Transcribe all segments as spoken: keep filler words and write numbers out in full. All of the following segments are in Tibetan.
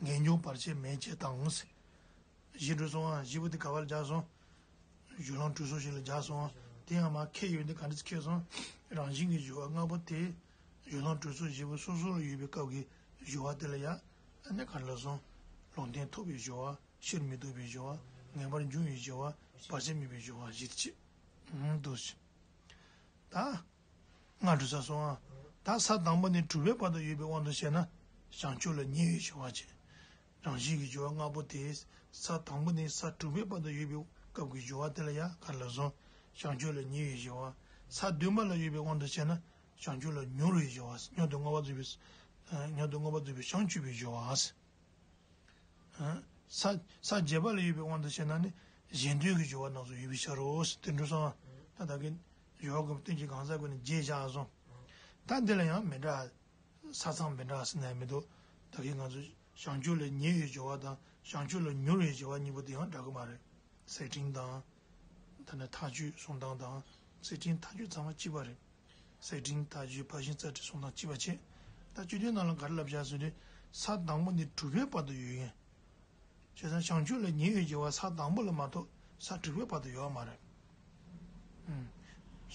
ངེས་འབྱུང་བར་ཆད་མེད་ཅེས་དང་། བཞི་འགྲོ་སོང་ཨ། བཞི་པོ་དེ་ག་བ་ལ་སྦྱར་སོང་། སྦྱོར་ལམ་གྲོལ་ཚུལ་བཞི་ལ་སྦྱར་སོང་ཨ། དེ་ཡང་མར་ཁྱེར་ཡོང་དུས་ག་འདྲ་ཁྱེར་སོང་། རང་བཞིན་གྱིས་སྦྱོར་བ་ལྔ་པོ་དེ། སྦྱོར་ལམ་གྲོལ་ཚུལ་བཞི་པོ་སོ་སོ་ལ་ཡོད་པའི་སྐབས་ཀྱི་སྦྱོར་བ་དེ་ལ་ཡང་། ཨ་ནི་ག་རེ་ལབ་སོང་། ལུང་བསྟན་ཐོབ་པའི་སྦྱོར་བ། ཕྱིར་མི་ལྡོག་པའི་སྦྱོར་བ། ངེས་པར་འབྱུང་བའི་སྦྱོར་བ། བར་ཆད་མེད་པའི་སྦྱོར་བ་བཞི་དེ་བྱས། ཨུམ། འདུག་སེ། ད། ལྔ་འགྲོ་ས་སོང་ཨ། ད་ས་དང་པོ་ནས་དྲུག་པའི་བར་དུ་ཡོད་པའི་དབང་དུ་བྱས་ན། བྱང་ཆུབ་ལ་ཉེ་བའི་སྦྱོར་བ་བྱས། རང་བཞིན་གྱི་སྦྱོར་བ་ལྔ་པོ་དེ། ས་དང་པོ་ནས་ས་དྲུག་པའི་བར་དུ་ཡོད་པའི་སྐབས་ཀྱི་སྦྱོར་བ་དེ་ལ་ཡང་ག་རེ་ལབ་སོང་། བྱང་ཆུབ་ལ་ཉེ་བའི་སྦྱོར་བ། ས་བདུན་པ་ལ་ཡོད་པའི་དབང་དུ་བྱས་ན། བྱང་ཆུབ་ལ་མྱུར་བའི་སྦྱོར་བ། མྱུར་དུ་མངོན་པར་རྫོགས་པའི། མྱུར་དུ་མངོན་པར་རྫོགས་པའི་བྱང་ཆུབ་པའི་སྦྱོར་བ། ས་བརྒྱད་པ་ལ་ཡོད་པའི་དབང་དུ་བྱས་ན་ནི་གཞན་དོན་གྱི་སྦྱོར་བ་རྣམས་སུ་ཡོད་པའི་ཕྱིར་རོ། དེ་འགྲོ་སོང་། ད་ད་གིན་སྦྱོར་བ་དགུ་པོ་རྟེན་གྱི་གང་ཟག་ཀུན་ནས་བརྒྱད་བཞག་སོང་། ད་འདི་ལ་ཡང་མི་འདྲ། ས་མཚམས་མི་འདྲ་ཟེར་ན་མི་འདུག་ད་གིན་ང་ཚོ་བྱང་ཆུབ་ལ་ཉེ་བའི་སྦྱོར་བ་དང་བྱང་ཆུབ་ལ་མྱུར་བའི་སྦྱོར་བ་གཉིས་པོ་དེ་ཡང་འདྲ་གི་མ་རེད། གསེར་ཕྲེང་དང་། ད་ནི་ཐག་ཆོད་གསུང་སྟངས་དང་། གསེར་ཕྲེང་ཐག་ཆོད་ཚང་མ་གཅིག་པ་རེད། གསེར་ཕྲེང་ཐག་ཆོད་ཕར་ཕྱིན་རྩ་ཁྲིད་གསུང་སྟངས་གཅིག་པ་བྱས། ད་བཅུད་ལྡན་ནང་ལ་ག་རེ་ལབ་བཞག་ཟེར་དུས། ས་དང་པོ་ནས་དྲུག་པའི་བར་དུ་ཡོད་མཁན། བྱས་ཙང་བྱང་ཆུབ་ལ་ཉེ་བའི་སྦྱོར་བ་ས་དང་པོ་ལ་མ་གཏོགས་ས་དྲུག་པའི་བར་དུ་ཡོད་མ་རེད། ཨུམ།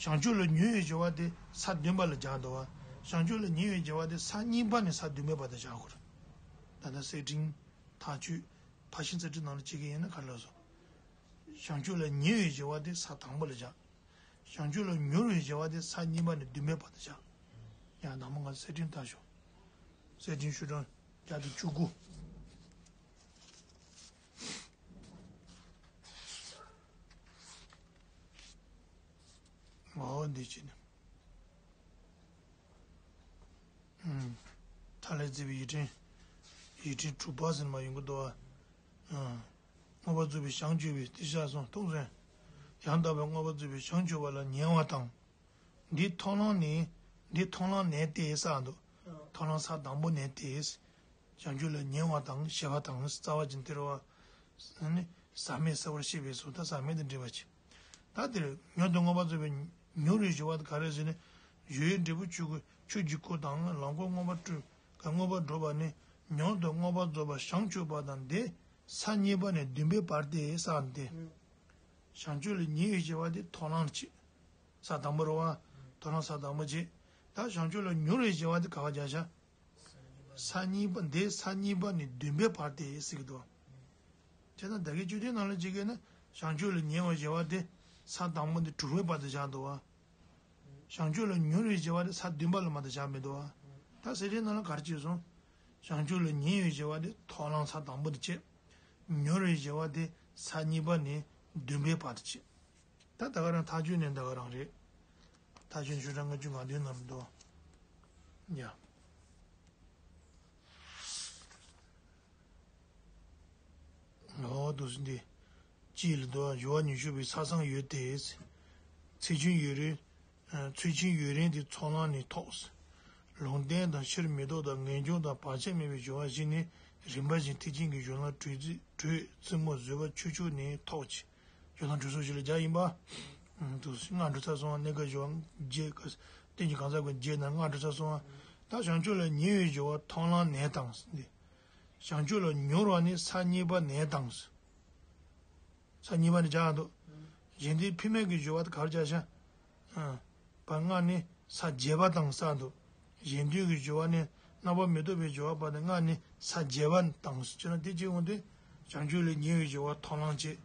བྱང་ཆུབ་ལ་མྱུར་བའི་སྦྱོར་བ་དེ་ས་བདུན་པ་ལ་སྦྱར་འདུག་བ། བྱང་ཆུབ་ལ་ཉེ་བའི་སྦྱོར་བ་དེ་ས་གཉིས་པ་ནས་ས་བདུན་པའི་བར་དུ་སྦྱར་དགོས་རེད། ད་ལྟ་གསེར་ཕྲེང་། ཐག་ཆོད། ཕར་ཕྱིན་རྩ་ཁྲིད་ནང་ལ་བྱེད་ཀྱི་ཡིན་ན་ག་རེ་ལབ་སོང་། བྱང་ཆུབ་ལ་ཉེ་བའི་སྦྱོར་བ་དེ་ས་དང་པོ་ལ་སྦྱར། བྱང་ཆུབ་ལ་མྱུར་བའི་སྦྱོར་བ་དེ་ས་གཉིས་པ་ནས་བདུན་པའི་བར་དུ་སྦྱར། ཡང་ནང་མ་ང་གསེར་ཕྲེང་ལྟ་ཞོག་གསེར་ཕྲེང་ཤོག་གྲངས་བརྒྱ་དང་བཅུ་དགུ། འོ་འདི་བྱས་ནས། ཨུམ། མཐའ་ལས་བརྩིས་པའི་ཡིག་ཕྲེང་། ཡིག་ཕྲེང་དྲུག་པ་ཟེར་མ་ཡོང་གི་འདུག་བ། ཨུམ། མངོན་པར་རྫོགས་པའི་བྱང་ཆུབ་པའི་དེ་བཞག་སོང་། མཐོང་སོང་། ཡང་དག་པའི་མངོན་པར་རྫོགས་པའི་བྱང་ཆུབ་པ་ལ་ཉེ་བ་དང་། འདི་མཐོང་ལམ་ནི། འདི་མཐོང་ལམ་ནས་ཏེ་ས་འདུག་མཐོང་ལམ་ས་དང་པོ་ནས་ཏེ། བྱང་ཆུབ་ལ་ཉེ་བ་དང་ཞི་བ་དང་རྩ་བ་ཅན་དེ་རུ་བ། ནི་ཟག་མེད་གསལ་བར་ཤེས་པས་སོ། ད་ཟག་མེད་དང་འདྲེས་པ་ཅན། ད་དེར་མྱུར་དུ་མངོན་པར་རྫོགས་པའི་མྱུར་བའི་སྦྱོར་བ་དེ་ག་རེ་ཟེར་ན། གཞོལ་བའི་འབྲས་བུ་ཆོས་ཀྱི་ཆོས་ཀྱི་སྐུ་དང་ལམ་ཁོ་མངོན་པར་སྤྲུལ་ག་མངོན་པར་སྒྲུབ་པ་ནི་མྱུར་དུ་མངོན་པར་རྫོགས་པ་བྱང་ཆུབ་པ་དང་འདི་ས་གཉིས་པ་ནས་བདུན་པའི་བར་ཏེ་ས་འདི། བྱང་ཆུབ་ལ་ཉེ་བའི་སྦྱོར་བ་དེ་མཐོང་ལམ་བྱེད། ས་དང་པོ་རུ་བ། མཐོང་ལམ་ས་དང་པོ་བྱེད། ད་བྱང་ཆུབ་ལ་མྱུར་བའི་སྦྱོར་བ་དེ་ག་བ་རྒྱག་བྱ། ས་གཉིས་པ་འདི་ས་གཉིས་པ་ནས་བདུན་པའི་བར་ཏེ་ཟེར་གི་འདུག་བྱས་ཙང་ད་གིན་བཅུད་ལྡན་ནང་ལ་བྱེད་ཀྱི་ན་བྱང་ཆུབ་ལ་ཉེ་བའི་སྦྱོར་བ་དེ་ས་དང་པོ་ནས་དྲུག་པའི་བར་དུ་བཞག་འདུག་བ། བྱང་ཆུབ་ལ་མྱུར་བའི་སྦྱོར་བ་དེ་ས་བདུན་པ་ལ་མ་གཏོགས་བཞག་མི་འདུག་བ། ད་གསེར་ཕྲེང་ནང་ལ་ག་རེ་བྱས་སོང་། བྱང་ཆུབ་ལ་ཉེ་བའི་སྦྱོར་བ་དེ་མཐོང་ལམ་ས་དང་པོ་དེ་བྱེད། མྱུར་བའི་སྦྱོར་བ་དེ་ས་གཉིས་པ་ནས་བདུན་པའི་བར་དུ་བྱེད། ད་ད་ག་རང་ཐག་ཆོད་ནས་ད་ག་རང་རེད། ཐག་ཆོད་ཤོག་གྲངས་ལྔ་བཅུ་ང་བདུན་ནང་མི་འདུག་ཡ། འོ་འདུག་སེ་འདི། གཅིག་ལ་འདུག་སྦྱོར་བ་ཉི་ཤུ་པའི་ས་མཚམས་ཡོད་དེ། ཚེགས་ཆུང་ཡུན་རིང་། ཚེགས་ཆུང་ཡུན་རིང་དེ་ཚོགས་ལམ་ནས་ཐོབ། ལུང་བསྟན་དང་ཕྱིར་མི་ལྡོག་དང་ངེས་འབྱུང་དང་བར་ཆད་མེད་པའི་སྦྱོར་བ་བཞི་ནི་རིམ་པ་བཞིན་ཐེག་ཆེན་གྱི་སྦྱོར་ལམ་གྲོལ་རྩེ་གྲོལ་རྩེ་མོ་བཟོད་པ་ཆོས་མཆོག་ནས་ཐོབ་ཅིང་། སྦྱོར་ལམ་གྲོལ་ཚུལ་བཞི་ལ་སྦྱར་ཡིན་པ། དུ་ལྔ་འགྲོ་ཚར་སོང་། གནས་སྐབས་སྦྱོར་བ་བརྒྱད་ཀ་རྟེན་གྱི་གང་ཟག་ཀུན་བརྒྱད་ནང་ལྔ་འགྲོ་ཚར་སོང་། ད་བྱང་ཆུབ་ལ་ཉེ་བའི་སྦྱོར་བ་མཐོང་ལམ་ནས་དང་། བྱང་ཆུབ་ལ་མྱུར་བ་ནི་ས་གཉིས་པ་ནས་དང་། ས་གཉིས་པ་ནས་སྦྱར་འདུག་གཞན་དོན་འཕེན་མེད་ཀྱི་སྦྱོར་བ་དེ་ག་རེ་སྦྱར་བྱ། བ་ལྔ་ནི་ས་བརྒྱད་པ་དང་ས་འདུག་གཞན་དོན་གྱི་སྦྱོར་བ་ནི་རྣམ་པར་མི་རྟོག་པའི་སྦྱོར་བ་བ་དང་ལྔ་ནི་ས་བརྒྱད་པ་དང་ཟེར་ན་དེ་གཅིག་འོང་དུས། བྱང་ཆུབ་ལ་ཉེ་བའི་སྦྱོར་བ་མཐོང་ལམ་བྱེད།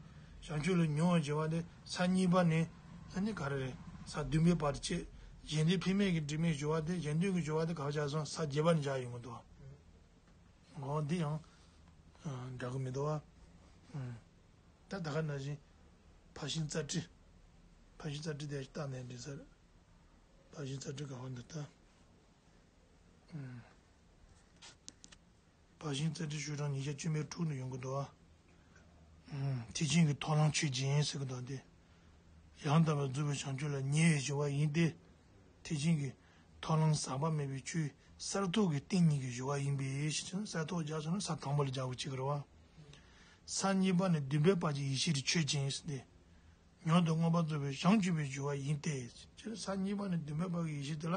བྱང་ཆུབ་ལ་མྱུར་བའི་སྦྱོར་བ་དེ་ས་གཉིས་པ་ནས་ཨ་ནི་ག་རེ་རེད། ས་བདུན་པའི་བར་དུ་བྱེད། གཞན་དོན་འཕེན་མེད་ཀྱི་འབྲེལ་མེད་སྦྱོར་བ་དེ་གཞན་དོན་གྱི་སྦྱོར་བ་དེ་ག་བ་སྦྱར་སོང་ས་བརྒྱད་པ་ནས་སྦྱར་ཡོང་གི་འདུག་འོ་འདི་ཡང་འདྲ་གི་མི་འདུག་བ། ད་ད་ག་ནང་བཞིན་ཕར་ཕྱིན་རྩ་ཁྲིད། ཕར་ཕྱིན་རྩ་ཁྲིད་དེ་བལྟས་ནས་འགྲིག་ས་རེད། ཕར་ཕྱིན་རྩ་ཁྲིད་ག་བ་འདུག་ད། ཕར་ཕྱིན་རྩ་ཁྲིད་ཤོག་གྲངས་ཉིས་བརྒྱ་བཅུ་མེད་དྲུག་ནས་ཡོང་གི་འདུག་བ། ཐེག་ཆེན་གྱི་མཐོང་ལམ་ཆོས་ཅན་ཟེར་གི་འདུག་སྟེ། ཡང་དག་པར་རྫོགས་པའི་བྱང་ཆུབ་ལ་ཉེ་བའི་སྦྱོར་བ་ཡིན་ཏེ། ཐེག་ཆེན་གྱི་མཐོང་ལམ་ཟག་པ་མེད་པའི་ཆོས་གསར་རྟོག་གི་ཏིང་ངེ་གི་སྦྱོར་བ་ཡིན་པས་ཞེས་གསར་རྟོག་སྦྱར་སོང་ན་ས་དང་པོ་ལ་སྦྱར་དགོས་ཀྱི་རེད་བ། ས་གཉིས་པ་ནས་བདུན་པའི་བར་གྱི་ཡེ་ཤེས་དེ་ཆོས་ཅན་ཟེར་ཏེ། མྱུར་དུ་མངོན་པར་རྫོགས་པའི་བྱང་ཆུབ་པའི་སྦྱོར་བ་ཡིན་ཏེ། ཅེས་ས་གཉིས་པ་ནས་བདུན་པའི་བར་གྱི་ཡེ་ཤེས་དེ་ལ།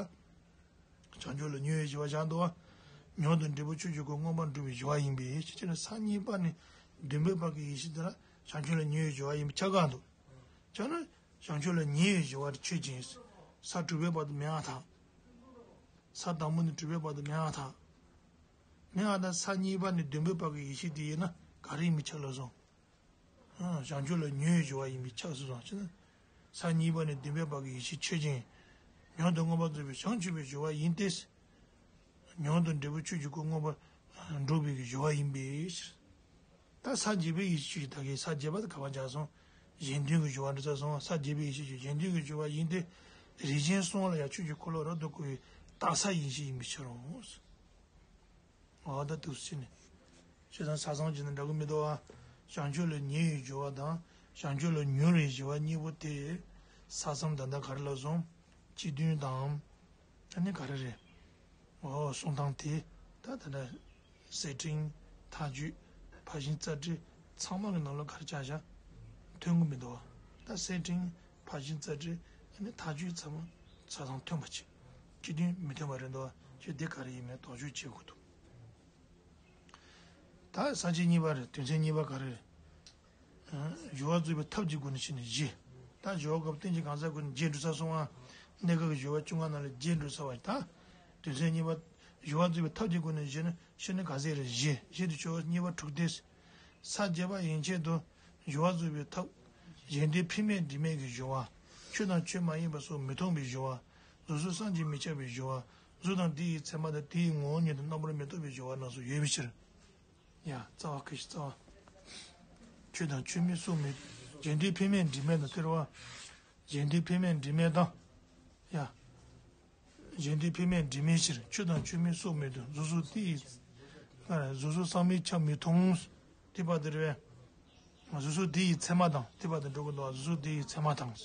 བྱང་ཆུབ་ལ་མྱུར་བའི་སྦྱོར་བ་སྦྱར་འདུག་བ། མྱོང་དང་འབྲས་བུ་ཆོས་ཀྱི་སྐུ་མངོན་པར་འགྲུབ་པའི་སྦྱོར་བ་ཡིན་པས་ཕྱི་ཕྱིར་ན་ས་གཉིས་པ་ནས་བདུན་པའི་བར་གྱི་ཡེ་ཤེས་དེ་ལ་བྱང་ཆུབ་ལ་ཉེ་བའི་སྦྱོར་བ་ཡིན་པས་ཁྱབ་ག་འདུག །ཁྱབ་ན་བྱང་ཆུབ་ལ་ཉེ་བའི་སྦྱོར་བ་ཆོས་ཅན། ས་དྲུག་པའི་བར་དུ་མེད་པར་ཐལ། ས་དང་པོ་ནས་དྲུག་པའི་བར་དུ་མེད་པར་ཐལ། མེད་པར་ཐལ། ས་གཉིས་པ་ནས་བདུན་པའི་བར་གྱི་ཡེ་ཤེས་དེ་ཡིན་ན་ག་རེ་ཡིན་པས་ཁྱབ་ལ་སོང་། བྱང་ཆུབ་ལ་ཉེ་བའི་སྦྱོར་བ་ཡིན་པས་ཁྱབ་སོང་ཟེར་ན། ས་གཉིས་པ་ནས་བདུན་པའི་བར་གྱི་ཡེ་ཤེས་ཆོས་ཅན། མྱོང་དང་མངོན་པར་རྫོགས་པའི་བྱང་ཆུབ་པའི་སྦྱོར་བ་ཡིན་ཏེ། མྱོང་དང་འབྲས་བུ་ཆོས་ཀྱི་སྐུ་མངོན་པར་འགྲུབ་པའི་སྦྱོར་བ་ཡིན་པའི་ཕྱིར། ད་ས་བརྒྱད་པའི་ཡེ་ཤེས་ཆོས་ཅན་ད་གིན་ས་བརྒྱད་པ་དེ་ག་པར་སྦྱར་སོང་། གཞན་དོན་གྱི་སྦྱོར་བ་འགྲོ་ཚར་སོང་། ས་བརྒྱད་པའི་ཡེ་ཤེས་ཆོས་ཅན་གཞན་དོན་གྱི་སྦྱོར་བ་ཡིན་ཏེ། རིགས་ཅན་གསུམ་ལ་ཡང་ཆོས་ཀྱི་འཁོར་ལོ་རབ་ཏུ་བསྐོར་བའི་རྟགས་གསལ་ཡིན་ཞེས་ཡིན་པའི་ཕྱིར་རོ། འོ་ད་འདུག་སེ་བྱས་ནས། བྱས་ཙང་ས་མཚམས་བརྒྱད་ནི་འདྲ་གི་མི་འདུག་ཨ། བྱང་ཆུབ་ལ་ཉེ་བའི་སྦྱོར་བ་དང་བྱང་ཆུབ་ལ་མྱུར་བའི་སྦྱོར་བ་གཉིས་པོ་དེ། ས་མཚམས་ད་ལྟ་ག་རེ་ལབ་སོང་། སྤྱི་དོན་དང་། ཨ་ནི་ག་རེ་རེད། འོ་གསུང་སྟངས་དེ། ད་ད་ལྟ་གསེར་ཕྲེང་། མཐའ་དཔྱོད། ཕར་ཕྱིན་རྩ་ཁྲིད་ཚང་མ་གི་ནང་ལ་ག་རེ་ཆགས་བཞག་མཐུན་གི་མི་འདུག་ཨ། ད་གསེར་ཕྲེང་། ཕར་ཕྱིན་རྩ་ཁྲིད། ཨ་ནི་མཐའ་དཔྱོད་ཚང་མ་ས་མཚམས་མཐུན་པ་བྱེད། སྤྱི་དོན་མི་མཐུན་པ་རེད་འདུག་ཨ། ཁྱོད་འདི་ག་རེ་ཡིན་མིན་དོགས་གཅོད་བྱེད་དགོས་འདུག་ད་ས་བཅད་གཉིས་པ་རེད། དོན་ཚན་གཉིས་པ་ག་རེ་རེད། སྦྱོར་བ་རྫོགས་པའི་ཐབས་ཀྱི་སྒོ་ནས་ཕྱེ་ནས་བཞི། ད་སྦྱོར་བ་སྐབས་རྟེན་གྱི་གང་ཟག་སྒོ་ནས་བརྒྱད་འགྲོ་ཚར་སོང་ང་། གནས་སྐབས་ཀྱི་སྦྱོར་བ་བཅོ་ལྔ་ནང་ལ་བརྒྱད་འགྲོ་ཚར་བ་ཡིན་ད། དོན་ཚན་གཉིས་པ། སྦྱོར་བ་རྫོགས་པའི་ཐབས་ཀྱི་སྒོ་ནས་བཞི་ནི་ཕྱེ་ནས་གང་ཟག་རེ་བཞི་བཞི་དེ་སྦྱོར་བ་གཉིས་པ་དྲུག་སྟེ། ས་བརྒྱད་པ་ཡན་ཆད་དུ། སྦྱོར་བ་རྫོགས་པའི་ཐབས། གཞན་དོན་འཕེན་མེད་འབྲེལ་མེད་ཀྱི་སྦྱོར་བ། ཆོས་དང་ཆོས་མ་ཡིན་པ་སོགས་མི་མཐོང་བའི་སྦྱོར་བ། གཟུགས་སོགས་བསམ་གྱིས་མི་ཁྱབ་པའི་སྦྱོར་བ། གཟུགས་དང་དེ་ཡི་མཚན་མ་དང་དེ་ཡི་ངོ་བོ་ཉིད་དུ་རྣམ་པར་མི་རྟོག་པའི་སྦྱོར་བ་རྣམས་སུ་ཡོད་པའི་ཕྱིར། ཡ། རྩ་བ་ཁ་ཤས་རྩ་བ། ཆོས་དང་ཆོས་མིན་སོགས་མེད། གཞན་དོན་འཕེན་མེད་འབྲེལ་མེད་དང་ཟེར་བ། གཞན་དོན་འཕེན་མེད་འབྲེལ་མེད་དང་། ཡ། གཞན་དོན་འཕེན་མེད་འབྲེལ་མེད་ཕྱིར་ཆོས་དང་ཆོས་མིན་སོགས་མེད་དོ། གཟུགས་སོགས་དེ་ཡི། གཟུགས་སོགས་བསམ་མི་ཁྱབ་མི་མཐོང་། དེ་བར་དུ་རེད། གཟུགས་སོགས་དེ་ཡི་མཚན་མ་དང་དེ་བར་དུ་འགྲོ་གི་འདུག་གཟུགས་སོགས་དེ་ཡི་མཚན་མ་དང་།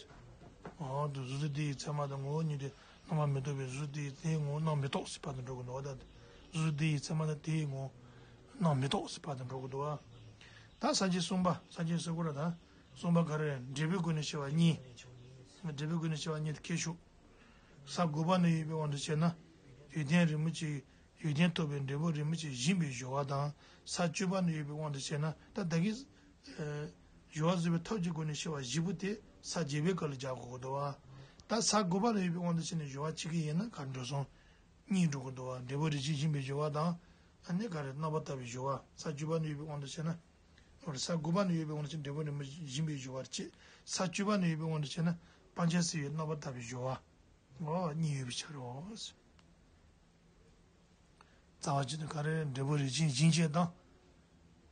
འོ་འདུག་གཟུགས་སོགས་དེ་ཡི་མཚན་མ་དང་ངོ་བོ་ཉིད་དུ་རྣམ་པར་མི་རྟོག་པའི་གཟུགས་སོགས་དེ་ཡི་དེའི་ངོ་བོ་རྣམ་མི་རྟོག་ཟེར་བར་དུ་འགྲོ་གི་འདུག་ད་གཟུགས་སོགས་དེ་ཡི་མཚན་མ་དང་དེའི་ངོ་བོ་རྣམ་མི་རྟོག་ཟེར་བར་དུ་འགྲོ་གི་འདུག་ད་ས་བཅད་གསུམ་པ་ས་བཅད་གསུམ་པ་ར་ད། གསུམ་པ་ག་རེ། འབྲས་བུའི་སྒོ་ནས་སྐྱེ་བ་གཉིས། འབྲས་བུའི་སྒོ་ནས་སྐྱེ་བ་གཉིས་དེ་ཁྱད་ཞུགས། ས་དགུ་པ་ན་ཡོད་པའི་དབང་དུ་བྱས་ན། ཡོན་ཏན་རིམ་པ་གཅིག་ཡོན་ཏན་ཐོབ་པའི་འབྲས་བུ་རིམ་པ་གཅིག་སྦྱིན་པའི་སྦྱོར་བ་དང་ས་བཅུ་པ་ན་ཡོད་པའི་དབང་དུ་བྱས་ན་ད་ད་གིན། སྦྱོར་བ་རྫོགས་པའི་ཐབས་ཀྱི་སྒོ་ནས་སྐྱེ་བ་བཞི་པོ་དེ་ས་བརྒྱད་པའི་སྐབས་ལ་སྦྱར་དགོས་ཀྱི་འདུག་བ། ད་ས་དགུ་པ་ན་ཡོད་པའི་དབང་དུ་བྱས་ནས་སྦྱོར་བ་བྱེད་ཀྱི་ཡིན་ན་ག་རེ་འགྲོ་སོང་། གཉིས་འགྲོ་གི་འདུག་བ། འབྲས་བུ་རིམ་གཅིག་སྦྱིན་པའི་སྦྱོར་བ་དང་། ཨ་ནི་ག་རེ་རྣམ་པར་དག་པའི་སྦྱོར་བ། ས་བཅུ་པ་ན་ཡོད་པའི་དབང་དུ་བྱས་ན། ཨོ་རེད། ས་དགུ་པ་ན་ཡོད་པའི་དབང་དུ་བྱས་ན་འབྲས་བུ་རིམ་པ་སྦྱིན་པའི་སྦྱོར་བ་གཅིག་ས་བཅུ་པ་ན་ཡོད་པའི་དབང་དུ་བྱས་ན་སྤང་བྱ་སེལ་བའི་རྣམ་པར་དག་པའི་སྦྱོར་བ། འོ་གཉིས་ཡོད་པའི་ཕྱིར་རོ། རྩ་བ་གཅིག་ཏུ་ག་རེ་འབྲས་བུ་རིམ་གཅིག་སྦྱིན་བྱེད་དང་།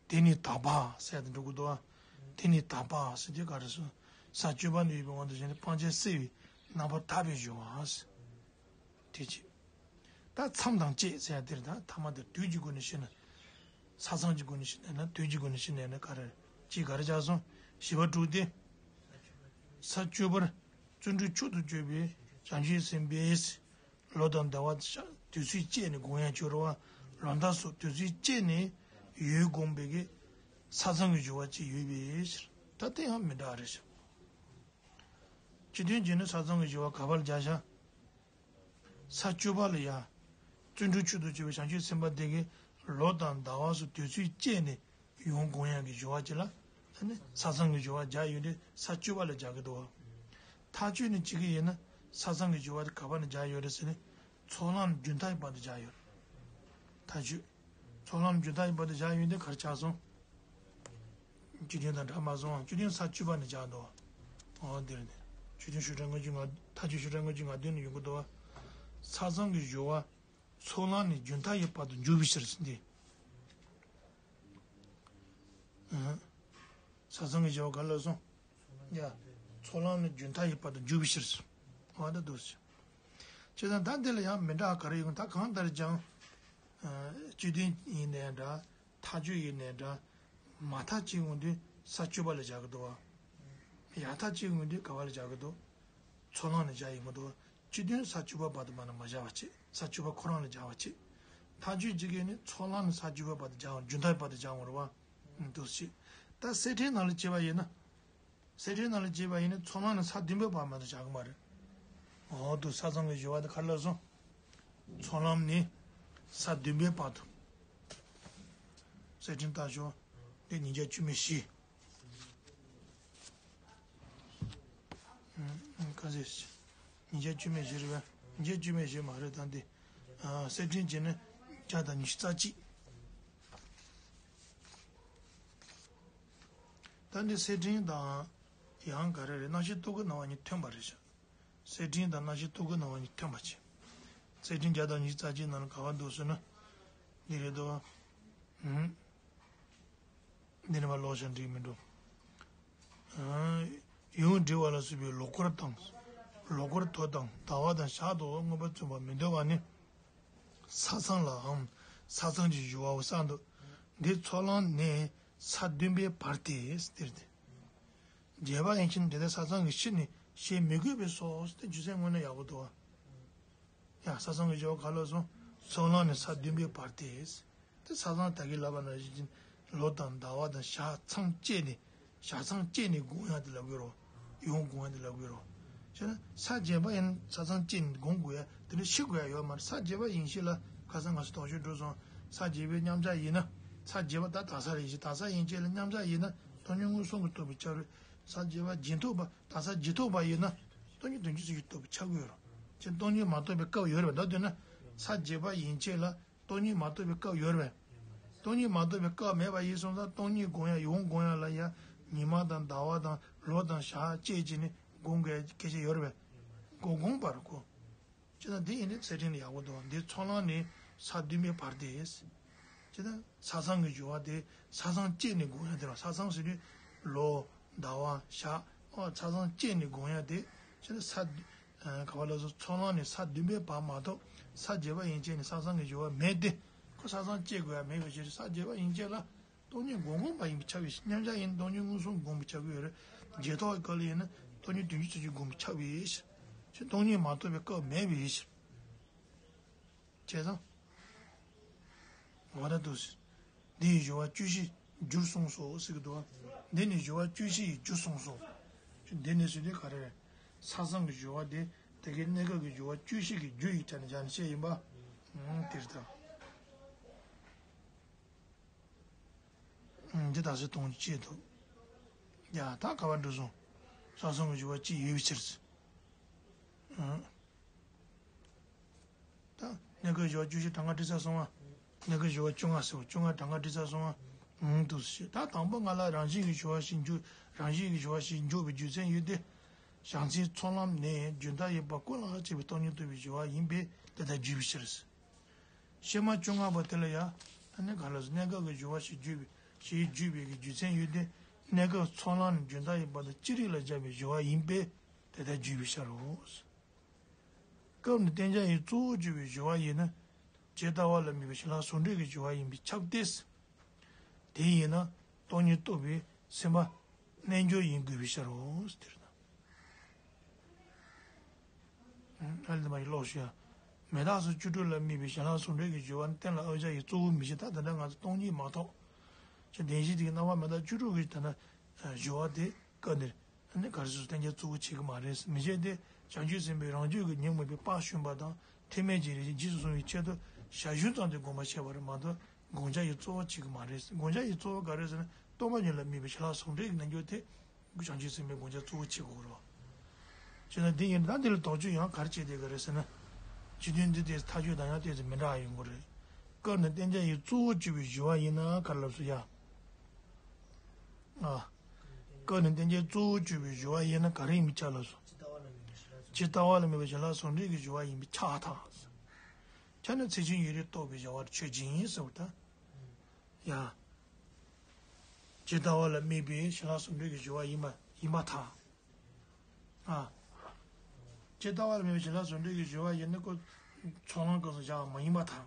དེ་ནི་དག་པ་ཟེར་དུ་འགྲོ་གི་འདུག་བ། དེ་ནི་དག་པ་ཟེར་དུས་ག་རེ་སོང་། ས་བཅུ་པ་ན་ཡོད་པའི་དབང་དུ་བྱས་ན་སྤང་བྱ་སེལ་བའི་རྣམ་པར་དག་པའི་སྦྱོར་བ། དེ་གཅིག་ད་མཚམས་དང་བཅས་ཟེར་ཡ་དེར་ད་ཐ་མ་དེ་དོན་གྱི་སྒོ་ནས་བཤད་ན། ས་མཚམས་ཀྱི་སྒོ་ནས་བཤད་ན་དོན་གྱི་སྒོ་ནས་བཤད་ན་ག་རེ། གཅིག་ག་རེ་ཆགས་སོང་། བཞི་པ་དྲུག་སྟེ། ས་བཅུ་པར་བརྩོན་འགྲུས་མཆོག་ཏུ་གྱུར་པའི་བྱང་ཆུབ་སེམས་དཔའི་ལོ་དང་ཟླ་བ་དུས་ཚོད་བཅད་ནས་དགོངས་ཡངས་བྱོས་རོགས། ལོ་ཟླ་སོགས་དུས་ཚོད་བཅད་ནས་ཡུལ་བསྒོམས་པའི་གི་ས་མཚམས་ཀྱི་སྦྱོར་བ་ཅིག་ཡོད་པའི་ཕྱིར། ད་དེ་ཡང་མི་འདྲ་རེད་ཤག་སྤྱི་དོན་གྱི་ནི་ས་མཚམས་ཀྱི་སྦྱོར་བ་ག་པར་སྦྱར་བཞག་ས་བཅུ་པ་ལ་ཡ། བརྩོན་འགྲུས་མཆོག་ཏུ་གྱུར་པའི་བྱང་ཆུབ་སེམས་དཔའ་དེ་གིས་ལོ་དང་ཟླ་བ་སོགས་དུས་ཚོད་བཅད་ནས་ཡུལ་བསྒོམ་ཡག་གི་སྦྱོར་བ་ཅིག་ལ། ཨ་ནི་ས་མཚམས་ཀྱི་སྦྱོར་བ་སྦྱར་ཡོད་དུས་ས་བཅུ་པ་ལ་སྦྱར་གི་འདུག་བ། མཐའ་དཔྱོད་ནས་བྱེད་ཀྱི་ཡིན་ན་ས་མཚམས་ཀྱི་སྦྱོར་བ་དེ་ག་པར་ནས་སྦྱར་ཡོད་རེད་ཟེར་ན། ཚོགས་ལམ་རྒྱུན་མཐའ་ཡི་བར་དུ་སྦྱར་ཡོད་རེད། མཐའ་དཔྱོད། ཚོགས་ལམ་རྒྱུན་མཐའ་ཡི་བར་དུ་སྦྱར་ཡོད་དུས་ག་རེ་ཆགས་སོང་། སྤྱི་དོན་དང་འདྲ་མ་སོང་། སྤྱི་དོན་ས་བཅུ་པ་ནས་སྦྱར་འདུག་ཨོ་འདིར་ནི། སྤྱི་དོན་ཞུ་སྒྲ་དངོས་གཞི་ངག་མཐའ་དཔྱོད་ཞུ་སྒྲ་དངོས་གཞི་ངག་དོན་ནི་ཡོང་གི་འདུག་བ། ས་མཚམས་ཀྱི་སྦྱོར་བ། ཚོགས་ལམ་ནས་རྒྱུན་མཐའ་ཡི་བར་དུ་འཇུག་པའི་ཕྱིར་ཟེར་འདི། ཨ། ས་མཚམས་ཀྱི་སྦྱོར་བ་ག་ལ་སོང་། ཡ། ཚོགས་ལམ་ནས་རྒྱུན་མཐའ་ཡི་བར་དུ་འཇུག་པའི་ཕྱིར་ཟེར། ཨོ་ད་འདུག་ཟེར། བྱས་ཙང་ད་འདི་ལ་ཡང་མི་འདྲ་བ་ག་རེ་ཡོང་ད་གང་ལྟར་ཀྱང་། ཨ། སྤྱི་དོན་ཡིན་ནའི་འདྲ། མཐའ་དཔྱོད་ཡིན་ནའི་འདྲ། མ་མཐའ་གཅིག་ཡོང་དུས་ས་བཅུ་པ་ལ་སྦྱར་གི་འདུག་བ། ཡང་མཐའ་གཅིག་ཡོང་དུས་ག་པ་ལ་སྦྱར་གི་འདུག་ཚོགས་ལམ་ནས་སྦྱར་ཡོང་གི་འདུག་སྤྱི་དོན་ས་བཅུ་པ་བར་དུ་མ་ན་མ་སྦྱར་བ་བྱེད། ས་བཅུ་པ་ཁོ་རང་ལ་སྦྱར་བ་བྱེད། མཐའ་དཔྱོད་ཅིག་གིས་ནི་ཚོགས་ལམ་ནས་ས་བཅུ་པ་བར་དུ་སྦྱར་བ་རྒྱུན་མཐའ་བར་དུ་སྦྱར་འོང་རུང་བ། འདུག་སེ། ད་གསེར་ཕྲེང་ནང་ལ་བྱས་པ་ཡིན་ན། གསེར་ཕྲེང་ནང་ལ་བྱས་པ་ཡིན་ན་ཚོགས་ལམ་ནས་ས་བདུན་པའི་བར་མ་གཏོགས་བྱ་གི་མ་རེད། འོ་འདུག་ས་མཚམས་ཀྱི་སྦྱོར་བ་དེ་ག་རེ་ལབ་སོང་། ཚོགས་ལམ་ནས། ས་བདུན་པའི་བར་དུ། གསེར་ཕྲེང་ལྟ་ཞོག་འདི་ཉིས་བརྒྱ་བཅུ་མེད་བཞི། ཨུམ། ཨུམ། ག་ཚོད། ཉིས་བརྒྱ་བཅུ་མེད་བཞི་རེད་པས། ཉིས་བརྒྱ་བཅུ་མེད་བཞི་མ་རེད། ད་འདི། ཨ། གསེར་ཕྲེང་བྱས་ན་བརྒྱ་དང་ཉི་ཤུ་རྩ་གཅིག་ད་འདི་གསེར་ཕྲེང་དང་། ཡང་ག་རེ་རེད། རྣམ་ཤེས་རྟོག་གེའི་སྣང་བ་གཉིས་ཐོན་པ་རེད་ཤག་གསེར་ཕྲེང་དང་རྣམ་ཤེས་རྟོག་གེའི་སྣང་བ་གཉིས་ཐོན་པ་བྱས། གསེར་ཕྲེང་བརྒྱ་དང་ཉི་ཤུ་རྩ་གཅིག་ནང་ལ་ག་བ་འདུག་ཟེར་ན། འདི་རེད་དོ། ཨུམ། འདི་ནས་མར་ཀློག་བཞག་འགྲིག་མི་འགྲོ། ཨ། ཡུངས་འབྲི་བ་ལ་སོགས་པའི་ལོག་སྐུར་དང་། ལོག་སྐུར་དོ་དང་ཟླ་བ་དང་ཞག་ཏུ་མངོན་པར་མཚོན་པར་མི་འདོད་པ་ནི། ས་མཚམས་ལའང་ས་མཚམས་ཀྱི་སྦྱོར་བའོ་གསུངས་འདུག་འདི་ཚོགས་ལམ་ནི་ས་བདུན་པའི་བར་ཏེ། ཟེར་ཏེ། རྒྱས་པ་ཡན་ཆད་དེ་ལྟར་ས་མཚམས་ཀྱི་ཕྱིར་ནི་བཤད་མི་དགོས་པས་སོ། དེ་རྒྱུ་མཚན་དངོས་གནས་ཡག་པོ་འདུག་ཨ། ཡང་ས་མཚམས་ཀྱི་སྦྱོར་བ་ག་ལ་སོང་། ཚོགས་ལམ་ནི་ས་བདུན་པའི་བར་ཏེ། དེ་ས་མཚམས་ད་གིན་ལབ་པ་ནང་བཞིན་ལོ་དང་ཟླ་བ་དང་ཞག་མཚམས་བཅད་ནས། ཞག་མཚམས་བཅད་ནས་སྒོམ་ཡག་དེ་ལབ་དགོས་རེད། ཡུངས་སྒོམ་ཡག་དེ་ལབ་དགོས་རེད། བྱས་ན་ས་བརྒྱད་པ་ཡིན་ན་ས་མཚམས་བཅད་ནས་སྒོམ་དགོས་ཡག་དེ་འདྲ་ཤེས་དགོས་ཡག་ཡོད་མ་རེད། ས་བརྒྱད་པ་ཡན་ཆད་ལ་ཁ་སང་ང་ཚོ་དོགས་གཅོད་འགྲོ་སོང་། ས་བརྒྱད་པའི་མཉམ་གཞག་ཡིན་ན། ས་བརྒྱད་པ་ད་དག་ས་རེད་ཤག་དག་ས་ཡན་ཆད་ལ་མཉམ་གཞག་ཡིན་ན་སྟོང་ཉིད་མངོན་སུམ་གྱིས་རྟོགས་པའི་ཆ་རེད། ས་བརྒྱད་པ་རྗེས་ཐོབ་པ། དག་ས་རྗེས་ཐོབ་པ་ཡིན་ན་སྟོང་ཉིད་དོན་སྤྱི་གསུམ་གྱིས་རྟོགས་པའི་ཆ་དགོས་རེད། ཅེས་སྟོང་ཉིད་མ་རྟོགས་པའི་སྐབས་ཡོད་རེད་པ། ད་དེ་ན་ས་བརྒྱད་པ་ཡན་ཆད་ལ་སྟོང་ཉིད་མ་རྟོགས་པའི་སྐབས་ཡོད་རེད་པས། སྟོང་ཉིད་མ་རྟོགས་པའི་སྐབས་མེད་པ་ཡིན་སོང་ཙང་སྟོང་ཉིད་སྒོམ་ཡག་ཡུངས་སྒོམ་ཡག་ལ་ཡང་ཉི་མ་དང་ཟླ་བ་དང་ལོ་དང་ཞག་བཅད་བྱས་ནས་སྒོམ་དགོས་ཡག་སྐད་ཆ་ཡོད་རེད་པས། སྒོམ་དགོས་པ་རེད་ཁོ། ཅེ་ན་འདི་ཡིན་ནའི་གསེར་ཕྲེང་ལ་ཡག་པོ་འདུག་འདི་ཚོགས་ལམ་ནི་ས་བདུན་པའི་བར་ཏེ། ཅེ་ན་ས་མཚམས་ཀྱི་སྦྱོར་བ་དེ་ས་མཚམས་བཅད་ནས་སྒོམ་ཡག་དེ་རེད། ས་མཚམས་ཟེར་དུས་ལོ་ཟླ་བ་ཞག་ཨོ་ས་མཚམས་བཅད་ནས་སྒོམ་ཡག་དེ། ཅེ་ན་ས་བདུན། ག་བ་ལ་སོགས་ཚོགས་ལམ་ནི་ས་བདུན་པའི་བར་མ་གཏོགས་ས་བརྒྱད་པ་ཡན་ཆད་ནས་ས་མཚམས་ཀྱི་སྦྱོར་བ་མེད་དེ། ཁོ་ས་མཚམས་བཅད་དགོས་ཡག་མེད་པའི་ཕྱིར། ས་བརྒྱད་པ་ཡན་ཆད་ལ་སྟོང་ཉིད་སྒོམ་དགོས་པ་ཡིན་པས་ཁྱབ་པའི་ཕྱིར། མཉམ་གཞག་ཡིན་ན་སྟོང་ཉིད་མངོན་སུམ་སྒོམ་པས་ཁྱབ་ཀྱི་ཡོད་རེད། རྗེས་ཐོབ་སྐབས་ལ་ཡིན་ན་སྟོང་ཉིད་དོན་སྤྱི་གསུམ་གྱིས་སྒོམ་པས་ཁྱབ་པའི་ཕྱིར། ཅེ་སྟོང་ཉིད་མ་རྟོགས་པའི་སྐབས་མེད་པའི་ཕྱིར། བྱས་ཙང་། ང་ད་དུ། འདི་ཡི་སྦྱོར་བ་བཅུ་བཞི་འགྱུར་གསུངས་སོ་ཟེར་གྱི་འདུག་འདི་ནི་སྦྱོར་བ་བཅུ་བཞི་ཡི་རྒྱུ་གསུངས་སོ། འདི་ནི་ཟེར་དུས་ག་རེ་རེད། ས་མཚམས་ཀྱི་སྦྱོར་བ་དེ་དེ་གའི་གནས་སྐབས་ཀྱི་སྦྱོར་བ་བཅུ་བཞི་གི་རྒྱུ་ཡི་ཆ་ནས་སྦྱར་ནས་བཤད་ཡིན་པ། ཨང་། དེ་ལྟར། ཨང་། འདི་དག་ས་སྟོང་ཉིད་ཆེད་དུ། ཡ་ད་ག་བ་འགྲོ་སོང་། ས་མཚམས་ཀྱི་སྦྱོར་བ་གཅིག་ཡོད་པའི་ཕྱིར། ཨང་། ད་གནས་སྐབས་སྦྱོར་བ་བཅུ་བཞི་གྲངས་ཀ་འགྲིག་ཚར་སོང་ང་། གནས་སྐབས་སྦྱོར་བ་བཅོ་ལྔ་ཟེར་བ་བཅོ་ལྔ་གྲངས་ཀ་འགྲིག་ཚར་སོང་ང་། ཨང་། འདུག་སེ་ད་དང་པོ་ང་ལ་རང་བཞིན་གྱིས་སྦྱོར་བ་ཞིག་འཇོག་རང་བཞིན་གྱིས་སྦྱོར་བ་ཞིག་འཇོག་པའི་རྒྱུ་མཚན་ཡོད་དེ། བྱང་སེམས་ཚོགས་ལམ་ནི་རྒྱུན་མཐའ་ཡས་པ་ཀུན་ལ་དབྱེ་བའི་སྟོང་ཉིད་རྟོགས་པའི་སྦྱོར་བ་ཡིན་པས་དེ་ལྟར་བརྗོད་པའི་ཕྱིར། ཕྱི་མ་བཅོ་ལྔ་པ་དེ་ལ་ཡང་ཨ་ནི་ག་ལ་སོགས་གནས་སྐབས་ཀྱི་སྦྱོར་བ་ཞེས་བརྗོད་པའི་ཞེས་བརྗོད་པའི་རྒྱུ་མཚན་ཡོད་དེ། གནས་སྐབས་ཚོགས་ལམ་ནི་རྒྱུན་མཐའ་ཡས་པ་དང་ཅི་རིགས་ལ་སྦྱར་བའི་སྦྱོར་བ་ཡིན་པས་དེ་ལྟར་བརྗོད་པའི་ཕྱིར་རོ། སྐབས་ནི་བསྟན་བྱ་ཡི་གཙོ་བོར་གྱུར་པའི་སྦྱོར་བ་ཡིན་ན། ཇི་ལྟ་བ་ལ་དམིགས་པའི་བྱིན་རླབས་ཟུང་འབྲེལ་གྱི་སྦྱོར་བ་ཡིན་པས་ཁྱབ་སྟེ། དེ་ཡིན་ན་སྟོང་ཉིད་རྟོགས་པའི་སེམས་པ་རྣལ་འབྱོར་ཡིན་དགོས་པའི་ཕྱིར་རོ། དེ་རེད་ན། ཨ་ལེ་མ་ཡི་ཀློག་ཞུ་ཡ། མི་རྟག་སོགས་བཅུ་དྲུག་ལ་དམིགས་པའི་བྱིན་རླབས་ཟུང་འབྲེལ་གྱི་སྦྱོར་བ་ནི་གཏན་ལ་དབབ་བྱ་ཡི་གཙོ་བོ་མི་བྱེད། ད་དེ་འདྲ་ང་ཚོ་སྟོང་ཉིད་མ་རྟོགས། ཅེས་བདེན་བཞི་དེ་གི་རྣམ་པ་མི་རྟག་བཅུ་དྲུག་གི་དེ་འདྲ་སྦྱོར་བ་དེ་སྐབས་འདིར། ཨ་ནི་ག་རེ་ཟེར་གཏན་འཁེལ་གཙོ་བོ་བྱེད་ཀྱི་མ་རེད། མི་བྱེད་དེ། བྱང་ཆུབ་སེམས་དཔའི་རང་རྒྱུད་ཀྱི་ཉོན་མོངས་པའི་པ་ཞུམ་པ་དང་ཐེག་དམན་གྱི་རང་བཞིན་རྗེས་སུ་བཟུང་བའི་ཆེད་དུ་ཞར་ཞུམ་ཙམ་གྱིས་སྒོམ་པར་བྱེད་པ་རེད་མ་གཏོགས་སྒོམ་བྱ་ཡི་གཙོ་བོ་བྱེད་ཀྱི་མ་རེད། སྒོམ་བྱ་ཡི་གཙོ་བོ་ག་རེ་ཟེར་ན་སྟོང་པ་ཉིད་ལ་དམིགས་པའི་བྱིན་རླབས་ཟུང་འབྲེལ་གྱི་རྣལ་འབྱོར་དེ་བྱང་ཆུབ་སེམས་དཔའི་སྒོམ་བྱ་གཙོ་བོ་བྱེད་དགོས་རེད། བྱས་ན་འདི་ཡིན་ན་འདི་ལ་དོགས་གཅོད་ཡང་ག་རེ་བྱེད་བསྡད་ཀྱི་རེད་ཟེར་ན། སྤྱི་དོན་འདི་དེ་ཐག་གཅོད་དང་ཡང་ཏོག་ཙམ་མི་འདྲ་བ་ཡོང་གི་རེད། སྐབས་ནི་བསྟན་བྱ་ཡི་གཙོ་བོར་གྱུར་པའི་སྦྱོར་བ་ཡིན་ན་ག་རེ་ལབ་སོང་ཡ། ཨ། སྐབས་ནི་བསྟན་བྱའི་གཙོ་བོར་གྱུར་པའི་སྦྱོར་བ་ཡིན་ན་ག་རེ་ཡིན་པའི་ཕྱིར་ལབ་སོང་། ཇི་ལྟ་བ་ལ་དམིགས་པའི་བྱིན་རླབས་ཟུང་འབྲེལ་གྱི་སྦྱོར་བ་ཡིན་པས་ཁྱབ་པར་ཐལ། ཁྱབ་ན་ཚེགས་ཆུང་ཡུན་རིང་རྟོགས་པའི་བྱ་བ་ཆོས་ཅན་ཟེར་བ་དང་། ཡ། ཇི་ལྟ་བ་ལ་དམིགས་པའི་བྱིན་རླབས་ཟུང་འབྲེལ་གྱི་སྦྱོར་བ་ཡིན་པ་ཡིན་པར་ཐལ། ཨ། ཇི་ལྟ་བ་ལ་དམིགས་པའི་བྱིན་རླབས་ཟུང་འབྲེལ་གྱི་སྦྱོར་བ་ཡིན་ན་ཁོ་ཚོགས་ལམ་སྐབས་སུ་བཞག་པ་མ་ཡིན་པར་ཐལ།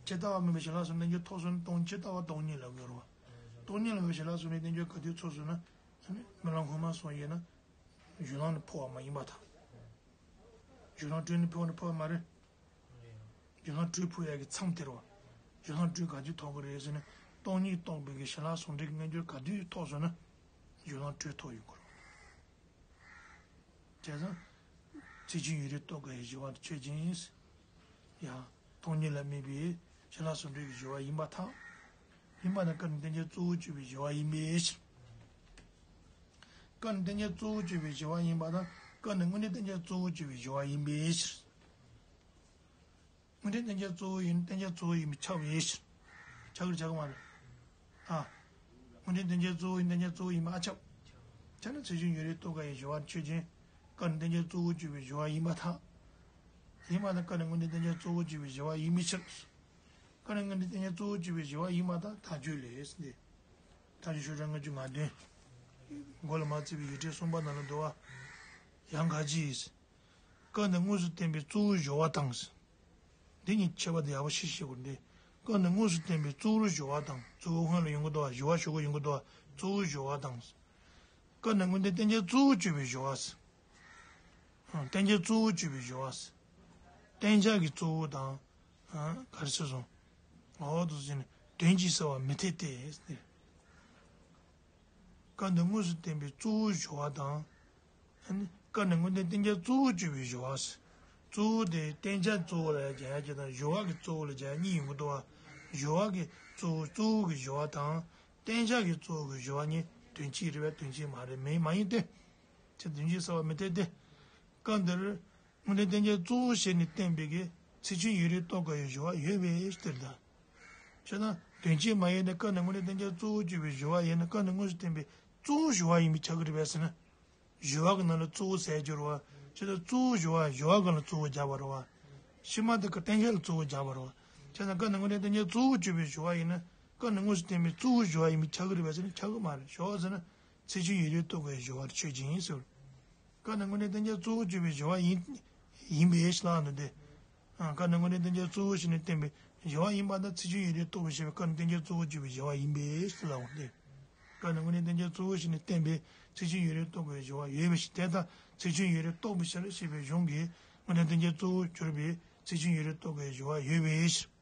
ཇི་ལྟ་བ་དམིགས་པའི་བྱིན་རླབས་ཟུང་འབྲེལ་རྣལ་འབྱོར་ཐོབ་སོང་ན་སྟོང་ཇི་ལྟ་བ་སྟོང་ཉིད་ལབ་དགོས་རེད་བ། སྟོང་ཉིད་ལ་དམིགས་པའི་བྱིན་རླབས་ཟུང་འབྲེལ་རྣལ་འབྱོར་ག་དུས་ཐོབ་སོང་ན། ཨ་ནི་རྨི་ལམ་སྔོན་མ་སོང་ཡིན་ན། རྒྱུན་ལམ་ནས་འཕོ་བ་མ་ཡིན་པར་ཐལ། རྒྱུན་ལམ་བྲོས་ནས་འཕོ་ནས་འཕོ་བ་མ་རེད། རྒྱུན་ལམ་བྲོས་འཕོ་ཡག་གི་མཚམས་དེ་རེད་བ། རྒྱུན་ལམ་བྲོས་ག་དུས་ཐོབ་ཀྱི་རེད་ཟེར་ན། སྟོང་ཉིད་རྟོགས་པའི་གི་བྱིན་རླབས་ཟུང་འབྲེལ་གྱི་རྣལ་འབྱོར་ག་དུས་ཐོབ་སོང་ན། རྒྱུན་ལམ་བྲོས་ཐོབ་ཡོང་གི་རེད། བྱས་ཙང་། ཚེགས་ཆུང་ཡུན་རིང་རྟོགས་དཀའ་བའི་སྦྱོར་བ་ཆོས་ཅན། ཡང་ སྟོང་ཉིད་ལ་དམིགས་པའི་ཞི་ལྷག་ཟུང་འབྲེལ་གྱི་སྦྱོར་བ་ཡིན་པར་ཐལ། ཡིན་པ་ན་སྐབས་ནས་བསྟན་བྱའི་གཙོ་བོར་གྱུར་པའི་སྦྱོར་བ་ཡིན་པའི་ཕྱིར། སྐབས་ནས་བསྟན་བྱའི་གཙོ་བོར་གྱུར་པའི་སྦྱོར་བ་ཡིན་པ་དང་སྐབས་ནས་དངོས་འབྲེལ་བསྟན་བྱའི་གཙོ་བོར་གྱུར་པའི་སྦྱོར་བ་ཡིན་པའི་ཕྱིར། དངོས་འབྲེལ་བསྟན་བྱའི་གཙོ་བོ་ཡིན་བསྟན་བྱའི་གཙོ་བོ་ཡིན་པས་ཁྱབ་པའི་ཕྱིར། ཁྱབ་ཀྱི་རེད་ཁྱབ་ཀྱི་མ་རེད། ཨ། དངོས་འབྲེལ་བསྟན་བྱའི་གཙོ་བོ་ཡིན་བསྟན་བྱའི་གཙོ་བོ་ཡིན་པས་ཨ་ཁྱབ། ཁྱབ་ན་ཚེགས་ཆུང་ཡུན་རིང་རྟོགས་དཀའ་བའི་སྦྱོར་བ་ཆོས་ཅན། སྐབས་ནས་བསྟན་བྱའི་གཙོ་བོར་གྱུར་པའི་སྦྱོར་བ་ཡིན་པར་ཐལ། ཡིན་པ་ན་སྐབས་ནས་དངོས་འབྲེལ་བསྟན་བྱའི་གཙོ་བོར་གྱུར་པའི་སྦྱོར་བ་ཡིན་པའི་ཕྱིར། སྐབས་ནས་དངོས་འབྲེལ་བསྟན་བྱའི་གཙོ་བོར་གྱུར་པའི་སྦྱོར་བ་ཡིན་པར་ཐལ་ཐལ་ཆོས་ལས་ཟེར་ཏེ། ཐལ་ཆོས་ཤོག་གྲངས་ལྔ་བཅུ་ང་བདུན། མགོ་ལ་མ་བརྩིས་པའི་ཡིག་ཕྲེང་གསུམ་པ་ནང་ལ་འདུག་བ། ཡང་ག་ཅི། སྐབས་འདིར་དངོས་སུ་བསྟན་པའི་གཙོ་བོའི་སྦྱོར་བ་དང་། འདི་གཉིས་ཁྱད་པར་དེ་ཡག་པོ་ཞིག་ཤེས་དགོས་འདི། སྐབས་འདིར་དངོས་སུ་བསྟན་པའི་གཙོ་བོའི་སྦྱོར་བ་དང་གཙོ་བོ་སྔོན་ལ་ཡོང་གི་འདུག་བ་སྦྱོར་བ་ཞུ་གི་ཡོང་གི་འདུག་བ་གཙོ་བོའི་སྦྱོར་བ་དང་། སྐབས་འདིར་དངོས་འབྲེལ་བསྟན་བྱའི་གཙོ་བོར་གྱུར་པའི་སྦྱོར་བ། བསྟན་བྱའི་གཙོ་བོར་གྱུར་པའི་སྦྱོར་བ། བསྟན་བྱ་གི་གཙོ་བོ་དང་། ག་རེ་ཟེར་སོང་། འོ་དུ་ཟིན་དོན་གྱིས་བསལ་བ་མི་འཐད་དེ། སྐབས་འདིར་དངོས་སུ་བསྟན་པའི་གཙོ་བོའི་སྦྱོར་བ་དང་། སྐབས་འདིར་དངོས་འབྲེལ་བསྟན་བྱའི་གཙོ་བོར་གྱུར་པའི་སྦྱོར་བ། གཙོ་བོ་དེ་བསྟན་བྱ་གཙོ་བོ་ལ་སྦྱར་ཡ་གཅིག་དང་སྦྱོར་བ་གི་གཙོ་བོ་ལ་སྦྱར་ཡ་གཉིས་ཡོང་གི་འདུག་བ། སྦྱོར་བ་གི་གཙོ་བོ་གཙོ་བོ་གི་སྦྱོར་བ་དང་། བསྟན་བྱ་གི་གཙོ་བོ་གི་སྦྱོར་བ་གཉིས་དོན་གཅིག་རེད་པས་དོན་གཅིག་མ་རེད་མིན་མ་ཡིན་ཏེ། ཚེ་དོན་གཅིག་བསལ་བ་མི་འཐད་དེ། སྐབས་འདིར། དངོས་འབྲེལ་བསྟན་བྱའི་གཙོ་བོ་བྱས་ནས་བསྟན་པའི་གི་ཚེགས་ཆུང་ཡུན་རིང་རྟོགས་དཀའ་བའི་སྦྱོར་བ་ཡོད་པའི་ཕྱིར་ད། བྱས་ན་དོན་གཅིག་མ་ཡིན་ནས་སྐབས་འདིར་དངོས་འབྲེལ་བསྟན་བྱའི་གཙོ་བོར་གྱུར་པའི་སྦྱོར་བ་ཡིན་ན་སྐབས་འདིར་དངོས་སུ་བསྟན་པའི་གཙོ་བོའི་སྦྱོར་བ་ཡིན་པས་ཁྱབ་ཀྱི་རེད་པས་ཟེར་ན། སྦྱོར་བ་གི་ནང་ལ་གཙོ་བོ་ཟེར་རྒྱུ་རེད་བ། བྱས་ན་གཙོ་བོའི་སྦྱོར་བ་སྦྱོར་བ་གི་ནང་ལ་གཙོ་བོ་སྦྱར་བ་རེད་བ། ཕྱི་མ་དེ་ཀ་བསྟན་བྱ་ལ་གཙོ་བོ་སྦྱར་བ་རེད་བ། བྱས་ན་སྐབས་འདིར་དངོས་འབྲེལ་བསྟན་བྱའི་གཙོ་བོར་གྱུར་པའི་སྦྱོར་བ་ཡིན་ན་སྐབས་འདིར་དངོས་སུ་བསྟན་པའི་གཙོ་བོའི་སྦྱོར་བ་ཡིན་པས་ཁྱབ་ཀྱི་རེད་པས་ཟེར་ན་ཁྱབ་ཀྱི་མ་རེད། སྦྱོར་བ་ཟེར་ན། ཚེགས་ཆུང་ཡུན་རིང་རྟོགས་དཀའ་བའི་སྦྱོར་བ་ཆོས་ཅན་ཟེར། སྐབས་འདིར་དངོས་འབྲེལ་བསྟན་བྱའི་གཙོ་བོར་གྱུར་པའི་སྦྱོར་བ་ཡིན། ཡིན་པའི་ཕྱིར་ལབ་འདུག་སྟེ། སྐབས་འདིར་དངོས་འབྲེལ་བསྟན་བྱའི་གཙོ་བོ་བྱས་ནས་བསྟན་པའི་སྦྱོར་བ་ཡིན་པ་དང་ཚེགས་ཆུང་ཡུན་རིང་རྟོགས་པའི་ཕྱིར་སྐབས་འདིར་བསྟན་བྱའི་གཙོ་བོར་གྱུར་པའི་སྦྱོར་བ་ཡིན་པའི་ཕྱིར་ལབ་འོང་སྟེ། སྐབས་འདིར་དངོས་འབྲེལ་བསྟན་བྱའི་གཙོ་བོ་བྱས་ནས་བསྟན་པའི་ཚེགས་ཆུང་ཡུན་རིང་རྟོགས་པའི་སྦྱོར་བ་ཡོད་པའི་ཕྱིར་དེ་དང་ཚེགས་ཆུང་ཡུན་རིང་རྟོགས་པའི་ཕྱིར་ཞེས་པའི་གཞུང་གིས་དངོས་འབྲེལ་བསྟན་བྱའི་གཙོ་བོར་གྱུར་པའི་ཚེགས་ཆུང་ཡུན་རིང་རྟོགས་པའི་སྦྱོར་བ་ཡོད་པའི་ཕྱིར།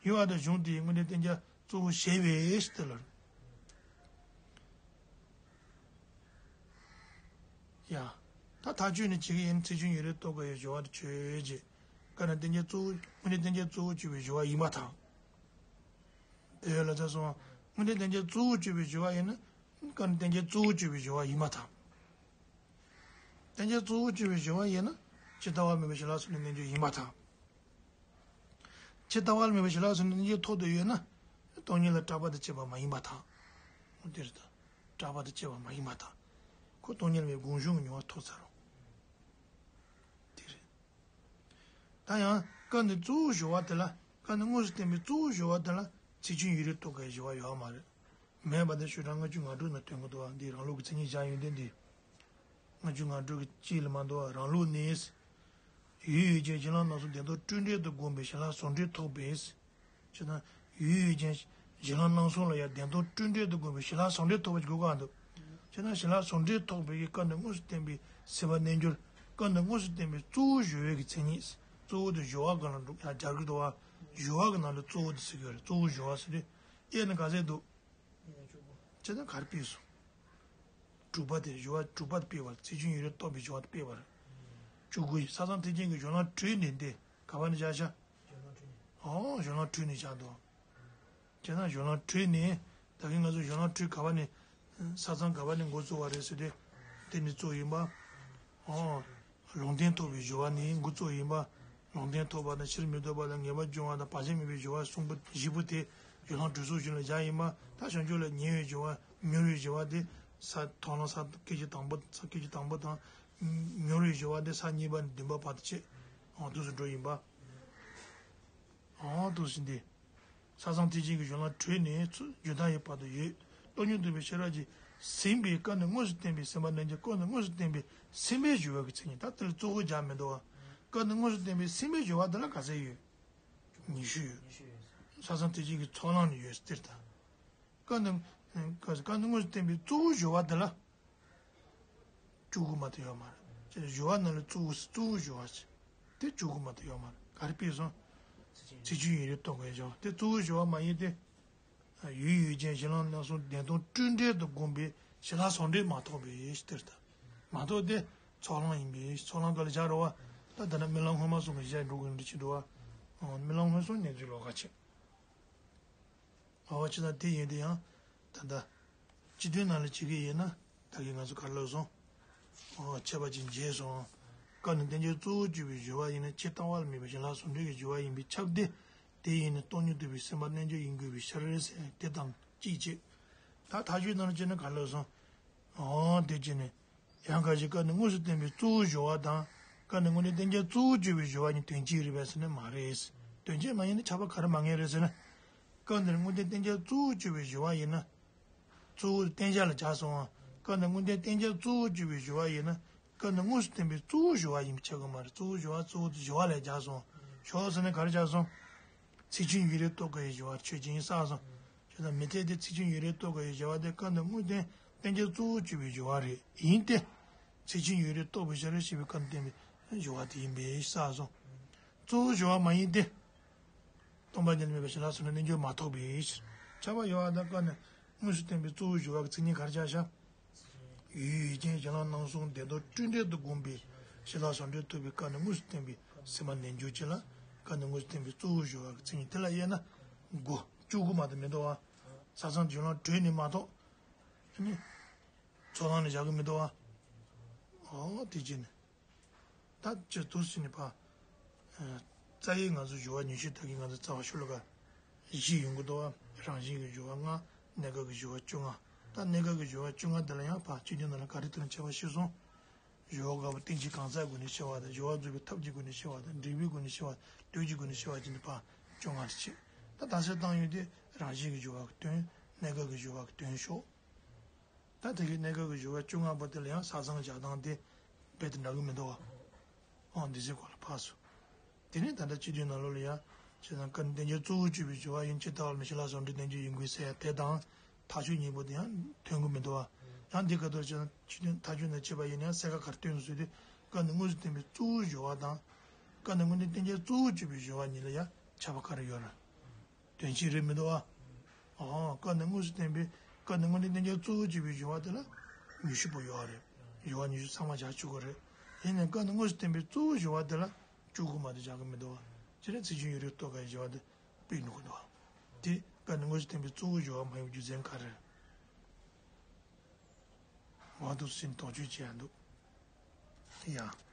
ཡོད་པ་དང་གཞུང་དེས་དངོས་འབྲེལ་བསྟན་བྱ་གཙོ་བོ་བྱས་པའི་ཕྱིར་ཏེ་ལ། ཡ། ད་ཐག་གཅོད་ནི་བྱེད་ཀྱི་ཡིན་ཚེགས་ཆུང་ཡུན་རིང་རྟོགས་དཀའ་བའི་སྦྱོར་བ་དེ་ཆོས་ཅན། སྐབས་འདིར་བསྟན་བྱ་གཙོ་བོ་དངོས་འབྲེལ་བསྟན་བྱ་གཙོ་བོར་གྱུར་པའི་སྦྱོར་བ་ཡིན་པར་ཐལ། དེ་ཡོད་ལ་ཚ་སོང་། དངོས་འབྲེལ་བསྟན་བྱ་གཙོ་བོར་གྱུར་པའི་སྦྱོར་བ་ཡིན་ན། སྐབས་འདིར་བསྟན་བྱ་གཙོ་བོར་གྱུར་པའི་སྦྱོར་བ་ཡིན་པར་ཐལ། བསྟན་བྱ་གཙོ་བོར་གྱུར་པའི་སྦྱོར་བ་ཡིན་ན། ཇི་ལྟ་བ་མིན་པའི་ཞི་ལྷག་ཟུང་འབྲེལ་རྣལ་འབྱོར་ཡིན་པར་ཐལ། ཇི་ལྟ་བ་མིན་པའི་ཞི་ལྷག་ཟུང་འབྲེལ་རྣལ་འབྱོར་ཐོག་ཏུ་ཡོད་ན། སྟོང་ཉིད་ལ་གྲགས་པ་དང་བཅས་པ་མ་ཡིན་པར་ཐལ། འོ་དེ་རེད་ད། གྲགས་པ་དང་བཅས་པ་མ་ཡིན་པར་ཐལ། ཁོ་སྟོང་ཉིད་མེད་སྒོམ་བྱུང་གི་མྱོང་བ་ཐོབ་ཚར་རོ། དེ་རེད། ད་ཡང་སྐབས་འདིར་གཙོ་བོའི་སྦྱོར་བ་དེ་ལ་སྐབས་འདིར་དངོས་སུ་བསྟན་པའི་གཙོ་བོའི་སྦྱོར་བ་དེ་ལ་ཚེགས་ཆུང་ཡུན་རིང་རྟོགས་དཀའ་བའི་སྦྱོར་བ་ཡོད་མ་རེད། མེད་པ་དེ་ཤོག་གྲངས་ལྔ་བཅུ་ང་དྲུག་ན་སྟོན་གྱི་འདུག་བ་འདིའི་རང་ལུགས་ཀྱི་མཚན་ཉིད་སྦྱར་ཡོན་ཏན་འདི། ལྔ་བཅུ་ང་དྲུག་གི་གཅིག་ལ་མ་འདུག་བ་རང་ལུགས་ནི། ཡུལ་ཡུལ་ཅན་གཞན་ལ་སྣང་སྟོང་བདེན་སྟོང་སྤྲོས་བྲལ་དུ་བསྒོམས་པའི་ཞི་ལྷག་ཟུང་འབྲེལ་ཐོབ་པས། ཅེ་ན། ཡུལ་ཡུལ་ཅན། གཞན་ལ་སྣང་སྟོང་ལ་ཡང་བདེན་སྟོང་སྤྲོས་བྲལ་དུ་བསྒོམས་པའི་ཞི་ལྷག་ཟུང་འབྲེལ་ཐོབ་པ་དགོས་ཀྱང་འདུག་ཅེ་ན་ཞི་ལྷག་ཟུང་འབྲེལ་ཐོབ་པའི་སྐབས་འདིར་དངོས་སུ་བསྟན་པའི་སེམས་དཔའ་རྣལ་འབྱོར། སྐབས་འདིར་དངོས་སུ་བསྟན་པའི་གཙོ་བོ་སྦྱོར་བའི་གི་མཚན་ཉིད། གཙོ་བོ་དེ་སྦྱོར་བ་སྒང་ལ་འགྲོ་ཡང་སྦྱར་གྱི་འདུག་བ། སྦྱོར་བ་གི་ནང་ལ་གཙོ་བོ་དེ་ཟེར་གྱི་ཡོད་རེད་གཙོ་བོ་སྦྱོར་བ་ཟེར་དུས། དབྱེ་ན་ག་ཚད་འདུག་ཅེ་ན་ག་རེ་སྤེལ་སོང་། དྲུག་པ་དེ་སྦྱོར་བ་དྲུག་པ་དེ་སྤེལ་བ་ཚེགས་ཆུང་ཡུན་རིང་རྟོགས་པའི་སྦྱོར་བ་དེ་སྤེལ་བ་རེད། བཅུ་དགུ་ཡི་ས་གཙང་ཐེག་ཆེན་གྱི་གཞུང་ལམ་དྲུག་ནས་འདི་ག་པ་ནས་བཞག་བཞག་ཨོ་གཞུང་ལམ་དྲུག་ནས་བཞག་འདུག་བྱས་ན་གཞུང་ལམ་དྲུག་ནས་ད་གིན་ང་ཚོ་གཞུང་ལམ་དྲུག་ག་པ་ནས་ས་གཙང་ག་པ་ནས་འགོ་བཙུགས་པ་རེད་ཟེར་ཏེ་དེ་ནས་གཙོ་ཡིན་པ། ཨོ། ལུང་བསྟན་ཐོབ་པའི་སྦྱོར་བ་ནི་འགོ་གཙོ་ཡིན་པ། ལུང་བསྟན་ཐོབ་པ་དང་ཕྱིར་མི་ལྡོག་པ་དང་ངེས་པར་འབྱུང་བ་དང་བར་ཆད་མེད་པའི་སྦྱོར་བ་གསུམ་པོ་བཞི་པོ་དེ་གཞུང་ལམ་དྲུག་སོགས་བཞི་ལ་སྦྱར་ཡིན་པ་ད་བྱང་ཆུབ་ལ་ཉེ་བའི་སྦྱོར་བ་མྱུར་བའི་སྦྱོར་བ་དེ་ས་མཐོང་ལམ་ས་སྐད་ཅིག་དང་པོ་ས་སྐད་ཅིག་དང་པོ་དང་། མྱུར་བའི་སྦྱོར་བ་དེ་ས་གཉིས་པ་ནས་བདུན་པ་བར་དུ་བྱས། འོང་དུས་སུ་འགྲོ་ཡིན་པ། འོང་དུས་སུ་འདི། ས་གཙང་ཐེག་ཆེན་གྱི་གཞུང་ལམ་དྲུག་ནས་ཚུར་འཇུག་ལྡོག་གི་བར་དུ་ཡོད། སྟོང་ཉིད་རྟོགས་པའི་ཤེས་རབ་ཀྱིས་ཟིན་པའི་སྐབས་ནས་དངོས་སུ་བསྟན་པའི་སེམས་དཔའ་རྣལ་འབྱོར་སྐབས་ནས་དངོས་སུ་བསྟན་པའི་སེམས་དཔའི་སྦྱོར་བ་གི་མཚན་ཉིད་ད་དེ་ལ་གཙོ་བོ་སྦྱར་མི་འདུག་བ། སྐབས་ནས་དངོས་སུ་བསྟན་པའི་སེམས་དཔའི་སྦྱོར་བ་དེ་ལ་ག་ཚད་ཡོད། ཉི་ཤུ་ཡོད། ས་གཙང་ཐེག་ཆེན་གྱི་ཚོགས་ལམ་ནས་ཡོད་སྟེར་དང་། སྐབས་ནས་སྐབས་ནས་དངོས་སུ་བསྟན་པའི་གཙོ་བོ་སྦྱོར་བ་དེ་ལ། བཅུ་དགུ་མ་གཏོགས་ཡོད་མ་རེད། ཅེས་སྦྱོར་བ་རྣམས་ལས་གཙོ་བོ་གཙོ་བོ་སྦྱོར་བ་ཅེས། དེ་བཅུ་དགུ་མ་གཏོགས་ཡོད་མ་རེད། ག་རེ་སྤེལ་སོང་། ཚེགས་ཆུང་ཡུན་རིང་རྟོགས་དཀའི་སྦྱོར་བ་དེ་གཙོ་བོ་སྦྱོར་བ་མ་ཡིན་ཏེ། ཡུལ་ཡུལ་ཅན་གཞན་ལ་སྣང་སྟོང་བདེན་སྟོང་སྤྲོས་བྲལ་དུ་བསྒོམས་པའི་ཞི་ལྷག་ཟུང་འབྲེལ་མ་ཐོབ་པའི་ཕྱིར་ད། མ་ཐོབ་སྟེ་ཚོགས་ལམ་ཡིན་པའི་ཚོགས་ལམ་ག་ལ་བཞག་རོ་བ། ད་ད་ནི་རྨི་ལམ་སྔོན་མ་སོང་གི་བཞག་འགྲོ་དགོས་འདྲ་ཅིག་འགྲོ་བ། རྨི་ལམ་མངོན་སུམ་ཉེར་འཇུག་ལོགས་ཀ་བྱེད། འོ་བྱས་ཙང་དེ་ཡིན་དུས་ཡང་ད་ལྟ་སྤྱི་དོན་ནང་ལ་བྱེད་ཀྱི་ཡིན་ན་ད་གིན་ང་ཚོ་ག་རེ་ལབ་སོང་། འོ་ཁྱབ་པ་ཅིག་བྱས་སོང་། སྐབས་ནས་བསྟན་བྱའི་གཙོ་བོར་གྱུར་པའི་སྦྱོར་བ་ཡིན་ན་ཇི་ལྟ་བ་ལ་དམིགས་པའི་ཞི་ལྷག་ཟུང་འབྲེལ་གྱི་སྦྱོར་བ་ཡིན་པས་ཁྱབ་སྟེ། དེ་ཡིན་ན་སྟོང་ཉིད་རྟོགས་པའི་སེམས་པ་རྣལ་འབྱོར་ཡིན་དགོས་པའི་ཕྱིར་ཟེར་དེ་དང་གཅིག་བྱེད། ད་མཐའ་དཔྱོད་ནང་ལ་བྱས་ན་ག་རེ་ལབ་སོང་། འོ་དེ་བྱས་ནས། ཡང་ཁ་ཅིག་སྐབས་ནས་དངོས་སུ་བསྟན་པའི་གཙོ་བོའི་སྦྱོར་བ་དང་། སྐབས་ནས་དངོས་འབྲེལ་བསྟན་བྱའི་གཙོ་བོར་གྱུར་པའི་སྦྱོར་བ་གཉིས་དོན་གཅིག་རེད་པས་ཟེར་ན་མ་རེད། དོན་གཅིག་མ་ཡིན་ན་ཁྱབ་པ་ག་རེ་མ་ངེས་རེད་ཟེར་ན། སྐབས་འདིར་དངོས་འབྲེལ་བསྟན་བྱའི་གཙོ་བོར་གྱུར་པའི་སྦྱོར་བ་ཡིན་ན། གཙོ་བོ་བསྟན་བྱ་ལ་སྦྱར་སོང་བ། སྐབས་འདིར་དངོས་འབྲེལ་བསྟན་བྱའི་གཙོ་བོར་གྱུར་པའི་སྦྱོར་བ་ཡིན་ན། སྐབས་འདིར་དངོས་སུ་བསྟན་པའི་གཙོ་བོའི་སྦྱོར་བ་ཡིན་པས་ཁྱབ་ཀྱི་མ་རེད། གཙོ་བོའི་སྦྱོར་བ་གཙོ་བོ་དེ་སྦྱོར་བ་ལ་སྦྱར་སོང་། སྦྱོར་བ་ཟེར་ན་ག་རེ་སྦྱར་སོང་། ཚིག་ཅན་ཡུལ་ཡུལ་རེ་རྟོགས་དཀའ་བའི་སྦྱོར་བ་ཆོས་ཅན་ཡིན་བསགས་སོང་། བྱས་ཙང་མི་འཐད་དེ་ཚིག་ཅན་ཡུལ་ཡུལ་རེ་རྟོགས་དཀའ་བའི་སྦྱོར་བ་དེ་སྐབས་འདིར་དངོས་བསྟན་བསྟན་བྱའི་གཙོ་བོར་གྱུར་པའི་སྦྱོར་བ་རེད་ཡིན་ཏེ། ཚིག་ཅན་ཡུལ་ཡུལ་རེ་རྟོགས་པའི་ཕྱིར་ཞེས་པའི་སྐབས་འདིར་བསྟན་པའི་སྦྱོར་བ་དེ་ཡིན་པས་བསགས་སོང་། གཙོ་བོའི་སྦྱོར་བ་མ་ཡིན་ཏེ། སྟོང་པ་ཉིད་ལ་དམིགས་པའི་ཞི་ལྷག་ཟུང་འབྲེལ་རྣལ་འབྱོར་མ་ཐོབ་པའི་ཕྱིར། ཁྱབ་པ་ཡོད་པ་དང་སྐབས་ནས་དངོས་སུ་བསྟན་པའི་གཙོ་བོའི་སྦྱོར་བ་གི་མཚན་ཉིད་ག་རེ་ཆགས་ཤག་ཡུལ་ཡུལ་ཅན་གཞན་ལ་སྣང་གསུམ་བདེ་ཐོབ་སྤྲོས་བྲལ་དུ་བསྒོམས་པའི་ཞི་ལྷག་ཟུང་འབྲེལ་ཐོབ་པའི་སྐབས་ནས་དངོས་སུ་བསྟན་པའི་སེམས་པ་རྣལ་འབྱོར་ཅན་ལ་སྐབས་ནས་དངོས་སུ་བསྟན་པའི་གཙོ་བོའི་སྦྱོར་བ་གི་མཚན་ཉིད་དེ་ལ་དབྱེ་ན་དགུ་བཅུ་དགུ་མ་གཏོགས་མི་འདུག་བ། ས་མཚམས་བརྗོད་ལམ་གྲོལ་ནས་མ་གཏོགས་ནི་ཚོགས་ལམ་ནས་བཞག་གི་མི་འདུག་བ། འོ་དེ་བྱས་ནས། ད་ཅི་ཐུགས་སུ་ནི་ཕ། རྩ་ཡི་ང་ཚོ་སྦྱོར་བ་ཉི་ཤུ་ད་གིན་ང་ཚོ་རྩ་བ་ཤོ་ལོ་ཀ་བཞི་ཡོང་གི་འདུག་བ། རང་བཞིན་གྱི་སྦྱོར་བ་ལྔ། གནས་སྐབས་ཀྱི་སྦྱོར་བ་བཅོ་ལྔ། ད་གནས་སྐབས་ཀྱི་སྦྱོར་བ་བཅོ་ལྔ་འདི་ལ་ཡང་ཕ་སྤྱི་དོན་ནང་ལ་ག་རེ་ཐུག་ན་ཁྱད་པར་ཤེས་སོང་། སྦྱོར་བ་དགག་པ་རྟེན་ཅིང་གང་ཟག་སྒོ་ནས་ཕྱེ་བ་དང་། སྦྱོར་བ་རྫོགས་པའི་ཐབས་ཀྱི་སྒོ་ནས་ཕྱེ་བ་དང་། འབྲས་བུའི་སྒོ་ནས་ཕྱེ་བ། དུས་ཀྱི་སྒོ་ནས་ཕྱེ་བ་བཅས་ནི་ཕ་བཅོ་ལྔ་རེ་བྱེད། ད་དམ་ཚིག་བཏང་ཡོང་དུས་རང་བཞིན་གྱི་སྦྱོར་བ་གི་དོན། གནས་སྐབས་ཀྱི་སྦྱོར་བ་གི་དོན་ཤོག་ད་དེ་གའི་གནས་སྐབས་ཀྱི་སྦྱོར་བ་བཅོ་ལྔ་པོ་དེ་ལ་ཡང་ས་མཚམས་བཞག་སྟངས་དེ་རྦད་དེ་འདྲ་གི་མི་འདུག་བ། ཨང་འདི་ཚོའི་སྐོར་ལ་ཕར་སོང་། དེ་ནས་ད་ལྟ་སྤྱི་དོན་ནང་ལོགས་ལ་ཡང་བྱས་ཙང་སྐབས་ནས་བསྟན་བྱའི་གཙོ་བོར་གྱུར་པའི་སྦྱོར་བ་ཡིན་ཇི་ལྟ་བ་ལ་དམིགས་པའི་ཞི་ལྷག་ཟུང་འབྲེལ་རྣལ་འབྱོར་ཡིན་དགོས་ཟེར་ཡ་དེ་དང་མཐའ་དཔྱོད་གཉིས་པོ་དེ་ཡང་མཐུན་གི་མི་འདུག་བ། ཡང་འདི་ག་དོར་བྱས་ན་སྤྱི་དོན་མཐའ་དཔྱོད་ནང་བྱས་པ་ཡིན་ན་ཡང་གསལ་ཁ་ག་རེ་སྟོན་ཟེར་དུས་སྐབས་ནས་དངོས་སུ་བསྟན་པའི་གཙོ་བོའི་སྦྱོར་བ་དང་། སྐབས་ནས་དངོས་གནས་བསྟན་བྱའི་གཙོ་བོར་གྱུར་པའི་སྦྱོར་བ་གཉིས་ལ་ཡང་ཁྱད་པར་ག་རེ་ཡོད་རེད། དོན་གཅིག་རེད་མི་འདུག་བ། ཨོ་སྐབས་ནས་དངོས་སུ་བསྟན་པའི་སྐབས་ནས་དངོས་གནས་བསྟན་བྱའི་གཙོ་བོར་གྱུར་པའི་སྦྱོར་བ་དེ་ལ་ཉི་ཤུ་པོ་ཡོད་རེད། སྦྱོར་བ་ཉི་ཤུ་ཚང་མ་བཞག་ཆོག་གི་རེད། ཡིན་ནའི་སྐབས་ནས་དངོས་སུ་བསྟན་པའི་གཙོ་བོའི་སྦྱོར་བ་དེ་ལ་བཅུ་དགུ་མ་གཏོགས་བཞག་གི་མི་འདུག་བ། དེ་ནས་ཚིག་ཅན་ཡུལ་ཡུལ་རེ་རྟོགས་དཀའ་བའི་སྦྱོར་བ་དེ་སྤེལ་འགྲོ་གི་འདུག་བ། དེ་སྐབས་ནས་དངོས་སུ་བསྟན་པའི་གཙོ་བོའི་སྦྱོར་བ་མ་ཡིན་པའི་རྒྱུ་མཚན་ག་རེ་རེད། འོ་འདུག་སེ་དོགས་གཅོད་བྱེད་ཡ་འདུག་ཡ།